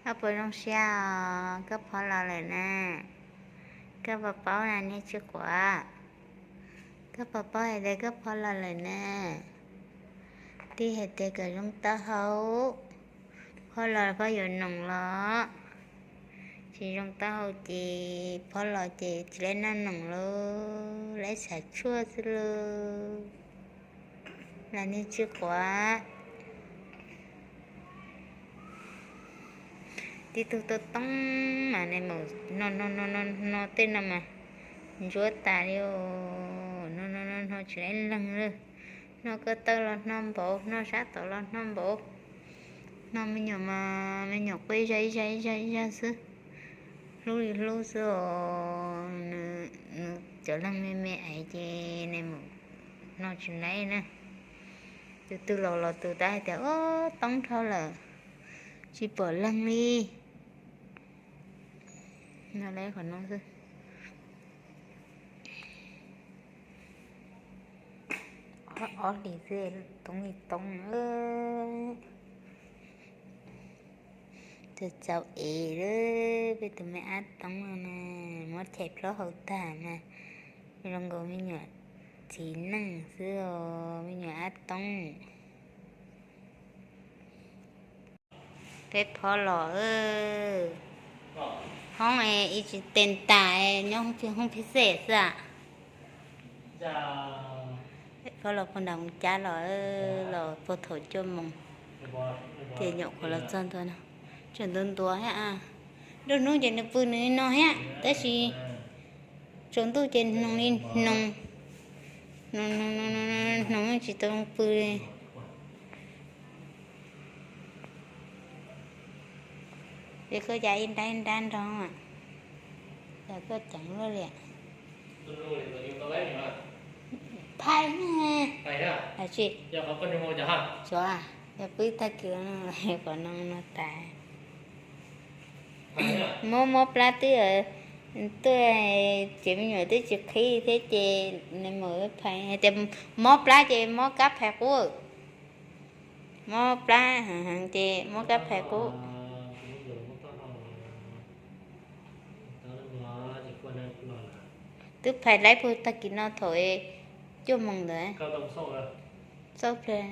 Koj puas zoo siab os? Koj phob los lawm na. Koj puas paub na niag Tswj Quav? Koj puas paub hais tias koj phob los lawm na? Twb hais tias kom zoo taub hau, phob los phob yuav noog los. Tsis zoo taub hau ces phob los ces tsis laib noj noog lauj, laib xav tshuaj xwb lauj. Los niag Tswj Quav. Tib tug toj toob mas nws mus hno hno hno hno hno tej no mas ntsuab tas li os. Hno hno hno hno tsis laib leeg li. Hno ko taw los hno npaum, hno sab tod los hno npaum. Hno me nyuam mas me nyuam quaj ib zaj ib zaj ib zaj ib zaj xwb. Hlub li hlub xwb os. Nws cov leeg me me ais ces nws mus hno tsis laib na. Tus twg los los tus tab hais tias, Ub, toob dhau lawm, tsis pom leeg li. No laib qhov no xwb. Ob hlis xwb toob li toob. Txaus txaus ev lawm peb tus me ab toob no na, muab chais plaub hau tag mas zoo nkaus me nyuam txiv neej xwb os, me nyuam ab toob. Peb phob los, hoob ib tsis tes tas, nyob hoob phi xej xwb. Phob los puag nram Moos Cab los, los puag thaum cuaj moos ces nyuam qhuav los txog ntua no. Tseem ntuav ntuav thiab, nruab hnub ces nws pw nws no thiab tab sis tsaus ntuj ces hnoos li hnoos, hnoos tsis tau pw li. Es koj cas ib nrab ib nrab nrog, cas koj ceev luaj li. Phais, tsis, xyov, yog pw tag kis qhov no no tas. Mob mob plab twb tuaj, ces me nyuam twb tsis qhib thiab ces nws mus phais hais tias mob plab ces mob kab phais qub. Mob plab heev heev ces muab kab phais qub. Twb phais laib puag tag kis no thaum cuaj moos ntawd. Txauj pliag.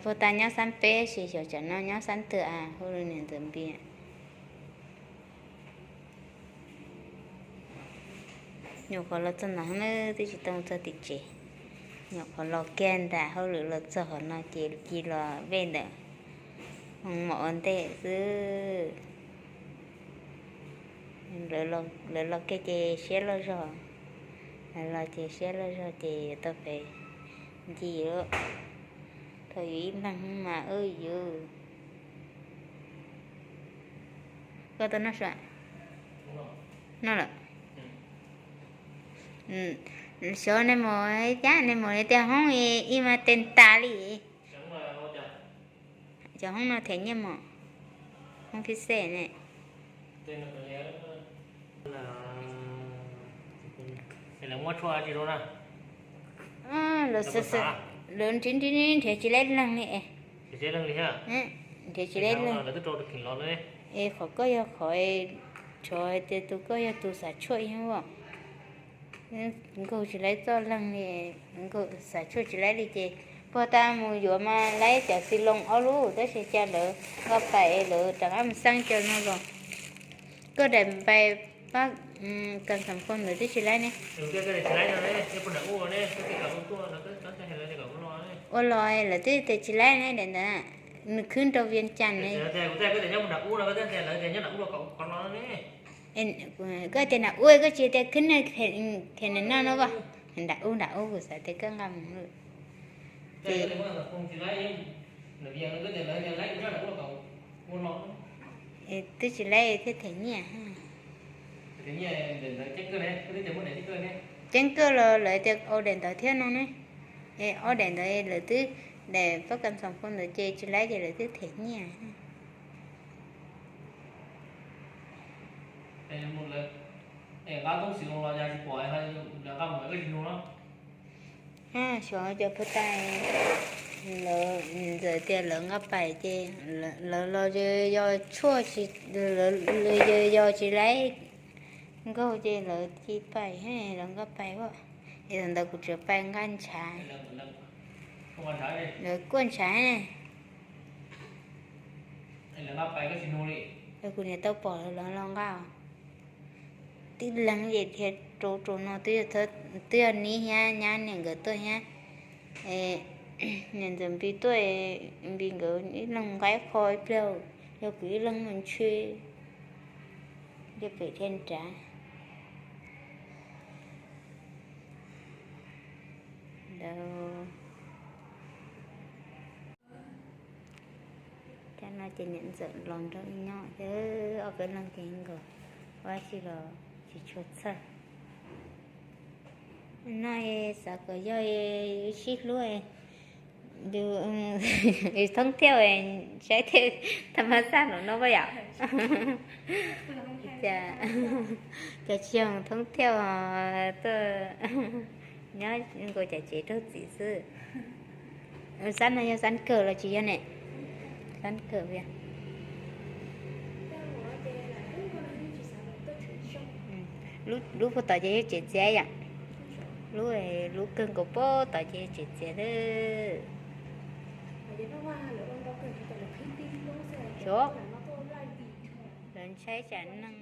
Puag ta nyob xab peb sis xyov tsam no nyob xab twg a, hu niam ntxawm Npias. Nyuam qhuav los txog ntawd na, twb tsis tau txog tim tsev. Nyuam qhuav los kiag nram hauj lwm los txog qhov no ces cia los vej ntawm hoo mom ua ntej xwb. Lawv los kiag ces siab loj zog, lawv los ces siab loj zog ces yuav tau pem ncig lawm. Thaum yus ib leeg mas wb yus. Koj tau noj sua? Noj lawm. Xyov nej mus cab, nej mus li tias hoob ib mas tes tas li. Cov hoob no them nyiaj mom, hoob phib xej ne. Lawv nrhiav nrhiav nrhiav tsis laib leeg li. Nrhiav tsis laib leeg. Es qhov koj yog qhov, tsov hais tias tus koj yog tus xav tshuaj ib hnub. Nkaug tsis laib txoj leeg li, nkaug xav tshuaj tsis laib li ces puag ta mus yuav mas laib cov xi loo ob lub tab sis cas lawv nqa pais es lawv rov qab mus xeeb cov no los. Koj daim npais pab kas xam khau ntawd twb tsis laib ne. Ua los lawv twb tias tsis laib ne daim ntawd, nws khwb rau Vias Cas ne. Koj tias nram ub koj tsis tias khwb ne, them nram no no as, nram ub nram ub kuv xav tias koj nqa mus lawm. Ces twb tsis laib thiaj them nyiaj. Ceeb kawg los lawv tias ua daim ntawd thiab no ne. Es ob daim ntawd lawv twb, daim pab kas xam khau ntawd ces tsis laib ces lawv twb them nyiaj. Xyov cov puag ta, lawv Lawv tias lawv nqa pais ces lawv los yos tshuaj, yos tsis laib nkaug ces lawv cia pais, lawv nqa pais as. Es thaum ntawd kuv tsuas pais nqa ntshav, lawv kuaj ntshav ne. Kuv niam tau pom lawv los nqa. Tib leeg ces dhia rau rau no, twb yog Nib thiab nyab niam nkawd tuaj thiab. Niam ntxawm Npis tuaj, Npis nkawd ib leeg nqa ib qho ib pliag, yog kuv ib leeg mus ntshe, yog pem dhia nrad. Cov no ces niam ntxawm los nrog nyob thiab, ob peb leeg ces nkaus, tab sis los tsis tshua txhawj. No xav kom yog sib hlub, thoob thiauj, saib thiaj tham ma xaj no no puas yom? Cas tsis yog thoob thiauj tuaj nyob nkaus cov tsev raug txim xwb. Xab no yog xab kawg los tsis yog ne? Xab kawg. Lub puag tod ces yog tsev txias yom. Lub, lub kawg nkaus puag tod ces yog tsev txias lawm. Lawv ntshai tsam neeg